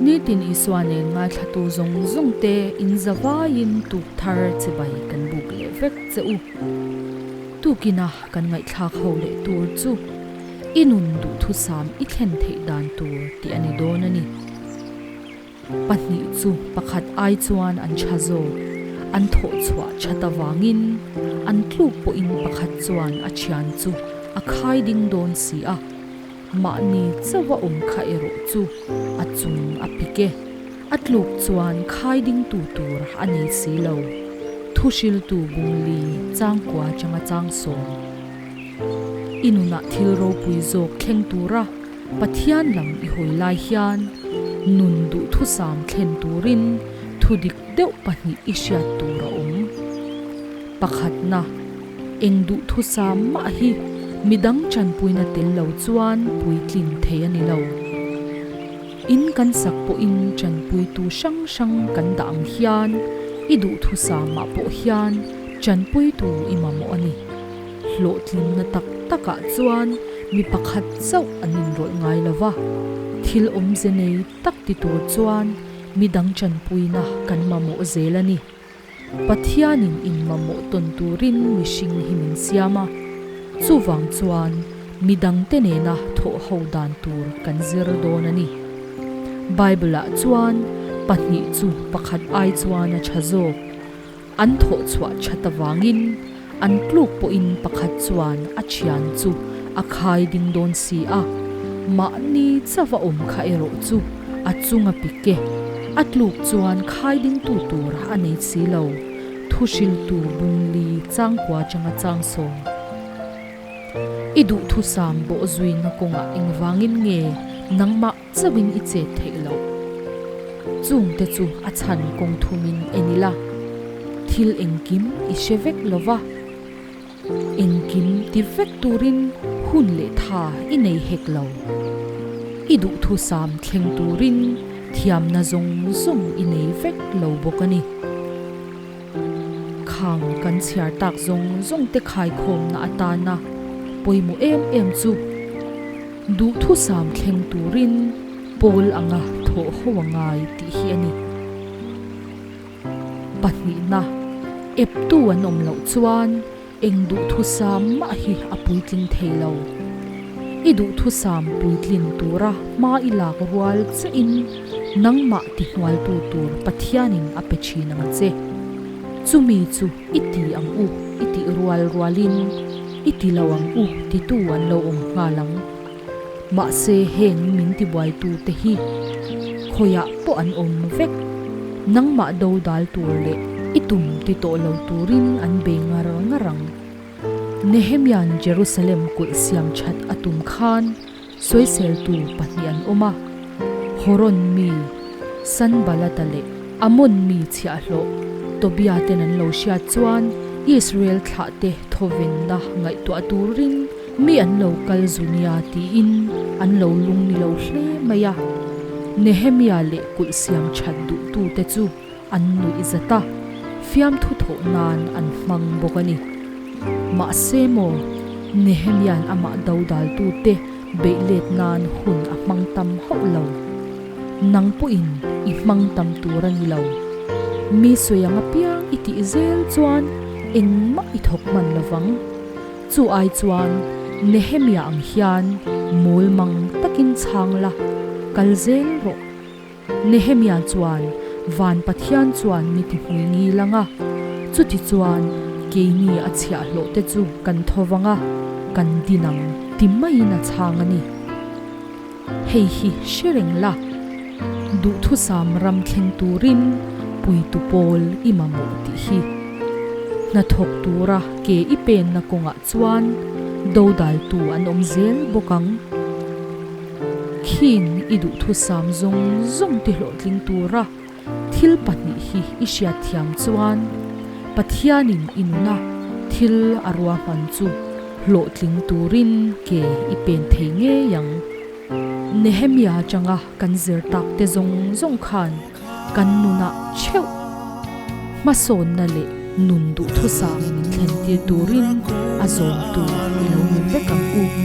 Nitin Isua nen ngaithlatu zawng zawng te in zavaiin tuk thar chibai kan buk leh vek che u. Tukina kan ngaihthlak ho leh tur chu i nun duhthusam i thlen theih dan tur tih a ni dawn a ni. Pahnih chu pakhat ai chuan an tha zawk, an thawh chhuah that avangin an tluk pawhin pakhat chuan a thian chu a khai ding dawn si a, mahni chauha awm kha erawh chu a chung a pik e, a tluk chuan khai dingtu tur a nei si lo. Thuhriltu Bungli changkua changa changsawm. I nunah thil ropui zawk thleng tura Pathian lam i hawi lai hian nun duhthusam thlen turin thudik deuh pahnih i hriat tur a awm. Pakhatna, eng duhthusam mah hi midang chanpuina tel lo chuan puitlin thei a ni lo. In kan sak pawhin chanpuitu hrang hrang kan dah ang hian i duhthusamah pawh hian chanpuitu i mamawh a ni. Hlawhtlinna tak takah chuan mi pakhat chauh an inrawlh ngai lo va, thil awmze nei tak ti tur chuan mi dang tanpuina kan mamawh zel a ni. Pathianin inmamawh tawn turin mihring hi min siam a, chuvang chuan mi dangte nena thawh ho dan tur kan zir dawn a ni. Bible-ah chuan pahnih chu pakhat ai chuan a tha zawk. An thawh chhuah that avangin an tluk pawhin pakhat chuan a thian chu a khai ding dawn si a, mahni chauh a awm kha erawh chu a chung a pik e, a tluk chuan khai dingtu tur a nei si lo, thuhriltu Bungli changkua changa changsawm. I duhthusam bawhzuina kawngah engvangin nge nangmah Chauhin i chet theih loh. Chungte chu a chhan kawng thumin en ila, thil engkim i hre vek lo va, engkim ti vek turin hun leh tha i nei hek lo. I duhthusam thleng turin thiamna zawng zawng i nei vek lo bawk a ni. Khang kan chhiar tak zawng zawng te khaikhawmna atana pawimawh em em chu duhthusam thleng turin pawl anga thawh ho a ngai tih hi a ni. Pahnihna, eptu an awm loh chuan Eng duhthusam mah hi a puitling thei lo. I duhthusam puitlin tura hma i lak rual chiahin nangmah tihnualtu tur Pathianin a pe thin ang che. Chumi chu i ti ang u i tih rual rualin i ti lo ang u titu an lo awm nghal ang. Mahse heng min tibuaitu te hi khawiah pawh an awm vek. Nangmah do dal tur leh i tum ti tawh lo turin an bei ngar ngar ang. Nehemia'n Jerusalem kulh siam that a tum khan sawiseltu pahnih an awm a, Horon mi Sanbalata leh Amon mi chhiahhlawh Tobia ten an lo hriat chuan Israel thlahte thawvenna ngaihtuah turin Mi an lo kal zu nia tiin an lo lung ni lo hle mai a. Nehemia leh kulh siam that duhtute chu an nuih zat a, fiamthu thawh nan an hmang bawk a ni. Mahse maw, Nehemia'n amah dodaltute beih let nan hun a hmang tam hauh lo. Nang pawhin i hmang tam tur a ni lo. Mi sawi ang apiang i tih zel chuan engmah i thawk hman lo vang. Chu ai chuan Nehemia ang hian mawl mang takin chhang la, kal zel rawh. Nehemia chuan Van Pathian chuan mi ti hmui ngil ang a, chuti chuan keini a chhiahhlawh te chu kan tho vang a, kan din ang ti maiin a chhang a ni. Hei hi hre reng la, duhthusam ram thleng turin puitu pawl i mamawh tih hi. Hnathawk tura ke i penna kawngah chuan dodaltu an awm zel bawk ang. Khing i duhthusam zawng zawng ti hlawhtling tura thil pahnih hi i hriatthiam chuan Pathianin i nuna thil a ruahman chu hlawhtling turin ke i pen thei ngei ang. Nehemia atanga kan zir tak te zawng zawng khan kan nunah theuh hmasawnna leh nun duhthusam min thlentir turin. A zawmtu i lo ni vek ang u.